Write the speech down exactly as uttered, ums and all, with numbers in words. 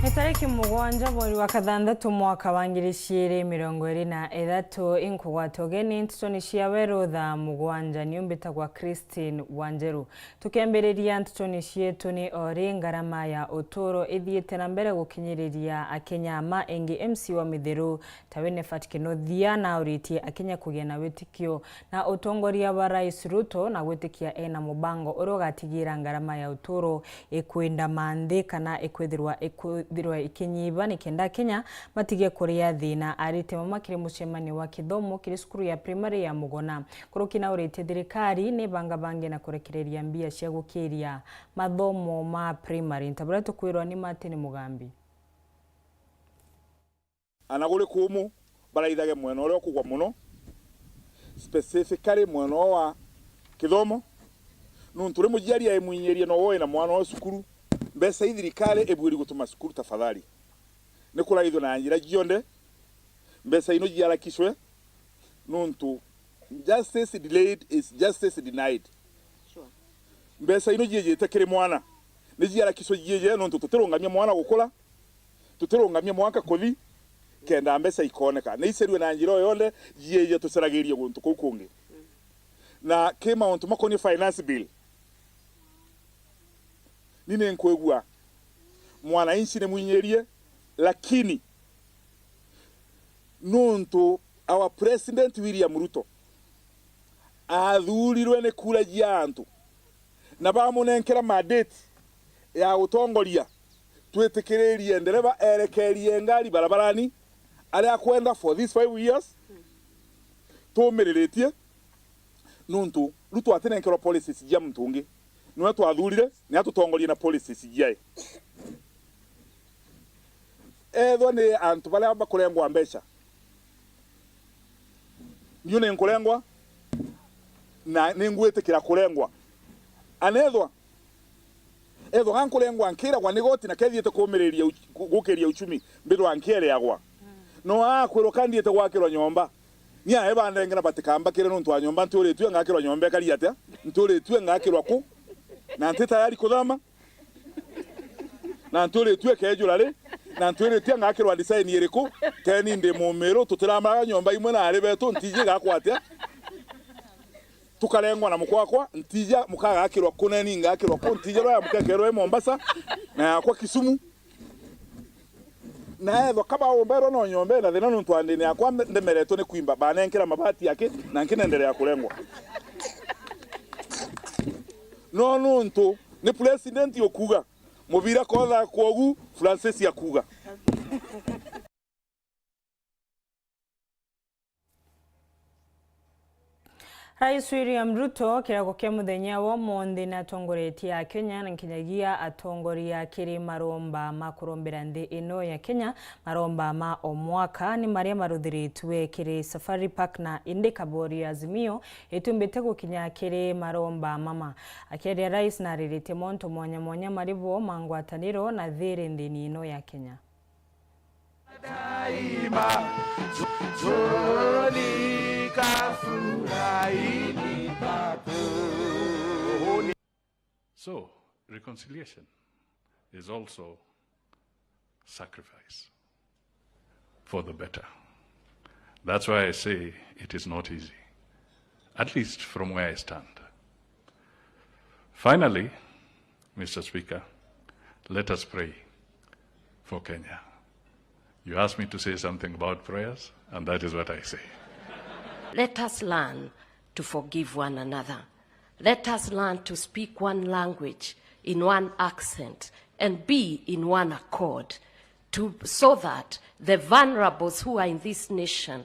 Ni tariki mugwanja mweri wa kathanthatu mwaka wa ngiri ciiri mirongo iri na ithatu, inkugwata ugeni ntutoni cia weru thaa mugwanja. Niu mbitagwa Christine Wanjeru. Tukiambiriria ntutoni cietu, ni o ri ngarama ya uturo ithiite na mbere gukinyiriria Akenya ma ingi. M C wa Mitheru, tawe Nefat Kinuthia, nauritie Akenya kugia na witikio na utongoria bwa Rais Ruto na gwitikia ena mubango uria ugatigira ngarama ya uturo ikwindama nthi kana ikwithirwa, ikwithirwa ikinyiba, nikenda Akenya matige kuria thina. Arite mama kiri mucemanio wa kithomo kiri cukuru ya primary ya Mugona. Kuruki nauritie thirikari ni bangabange na kurekereria mbia cia gukiria mathomo ma primary. Nta buria tukwirwa ni Martin Mugambi. Ana kuri kumu, baraithage mwena uria ukugwa muno, specifically mwena wa kithomo, nuntu ri muciari aimwinyirie no woe na mwana wa cukuru, mbeca i thirikari ibwiri gutuma cukuru tafadhali. Ni kuraithwe na njira cionthe, mbeca ino ciarakicwe, nuntu justice delayed is justice denied. Sure. Mbeca ino ciejite kiri mwana, ni ciarakicwe cieje, nuntu tutirungamia mwana gukura, tutirungamia mwanka kuthi, kenda mbeca ikoneka. Ni icerue na njira o yonthe, cieje tuceragirie guntu kuu kungi. Na ki mauntu makonie finance bill, ni ninkwigua mwananchi ni mwinyirie, lakini nuntu our President William Ruto athurirwe ni kura cia antu, na bamunenkera mandate ya gutongoria, twitikiririe ndereba erekerie ngari barabarani aria akwenda for these five years, tumiriritie, nuntu Ruto atinenkerwa policies cia muntu ungi, niwe twathurire, ni atutongorie na policies ciae. Ethwa ni antu baria bakurengwa mbeca, niu ni nkurengwa na ni ngwitikira kurengwa. Anethwa, ethwa ga nkurengwa nkiragwa ni goti na kethiite kumiriria uch-, gu-, gukiria uchumi, mbithwa nkiereagwa. No akwirwa ka ndiite gwakirwa nyomba. Ni ae bandengera batikambakire nuntu wa nyomba nturitue ngakirwa nyomba ikari atia? Nturitue ngakirwa ku? Na nti tayari kuthama? Na nturitue kejura ri? Na nturitue ngakirwa design iriku? Keni ndi mumiru, tutiramaraga nyomba imwe na ari betu, ntiji gakwa atia? Tukarengwa na mukwakwa, ntija mukagakirwa ku, neni ngakirwa ku, ntija rwa ya mukekerwa i Mombasa, na yakwa Kisumu. Na ethwa ka baumberwa no nyomba ina thina nuntu andini yakwa ndemeretwe ni kwimba, banenkera mabati yake, na nkinenderea kurengwa. No nuntu ni president ukuga, mubira kotha kwogu, Francis akuga. Rais William Ruto, kiroko kia muthenya wa umunthi, natongoretie Akenya na nkinyagia atongoria kiri maromba ma kurombera nthi ino ya Kenya. Maromba ma o mwaka ni maria maruthiritue kiri Safari Park, na indi kabori ya Azimio itumbite gukinya kiri maromba mama. Akiaria, rais nariritie montu mwanya mwanya mari bo ma ngwataniro na thiri nthini ino ya Kenya. Daima, njooni kafurahini paponi. So, reconciliation is also sacrifice for the better. That's why I say it is not easy, at least from where I stand. Finally, Mister Speaker, let us pray for Kenya. You asked me to say something about prayers, and that is what I say. Let us learn to forgive one another. Let us learn to speak one language, in one accent, and be in one accord, to, so that the vulnerables who are in this nation